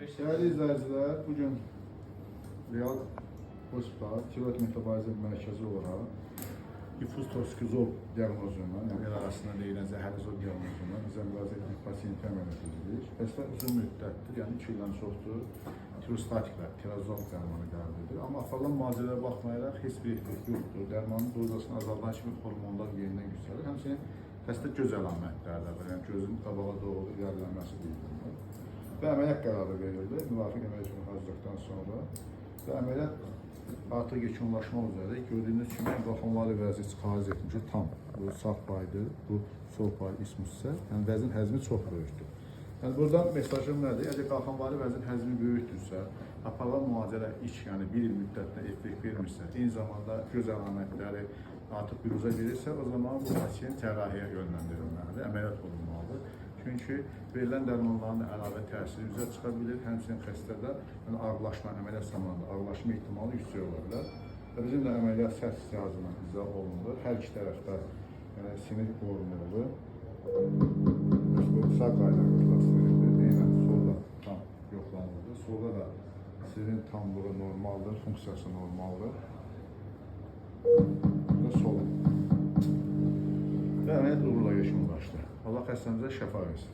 Dəyərli izləyicilər, bugün Real Hospital Tiroid Metabolizm Mərkəzi olaraq difuz toksik zob diaqnozundan, yəni el arasında deyilən zəhərli zob diaqnozundan bizə müraciət edən pasiyenti əməliyyat edirik. Xəstə uzun müddətdir, yəni 2 ildən çoxdur tirostatiklər, tirazol dərmanı qəbul edir. Amma aparılan müalicələrə baxmayaraq heç bir effekt yoxdur. Dərmanın dozasını azaldan kimi hormonlar yenidən yüksəlir. Həmçinin xəstə göz əlamətləri də var, yəni gözün qabağa doğru irəlilənməsi deyilir. Və əməliyyat qərarı verildi müvafiq əməliyyat hazırlıqdan sonra və əməliyyat artıq yekunlaşmaq üzrədir. Gördüyünüz kimi qalxanvari vəzi xaric etmişik tam. Bu sağ paydır, bu sol pay ismus isə. Yəni vəzin həcmi çox böyükdür. Yəni buradan mesajım nədir? Əgər qalxanvari vəzin həcmi böyükdürsə, aparılan müalicələr ilk, yəni bir il müddətdə effekt vermirsə, eyni zamanda göz əlamətləri artıq büruzə verirsə, o zaman bu pasiyent cərrahiyə yönləndirilməlidir, əməliyyat olunmalıdır. Çünki verilən dərmanların da əlavə təsiri üzə çıxa bilir. Həmçinin xəstədə yəni ağırlaşma, əməliyyat zamanında ağırlaşma ehtimalı yüksək ola bilər. Və bizim də əməliyyat səs cihazına icra olunur. Hər iki tərəfdə yəni sinir qorunmalı. Bəs bu sağ qayda verildi. Eynən solda tam yoxlanıldı. Solda da sinirin tamlığı normaldır, funksiyası normaldır. Bu da sol. Və əməliyyat uğurla yekunlaşdı. Allah xəstəmizə şəfa versin.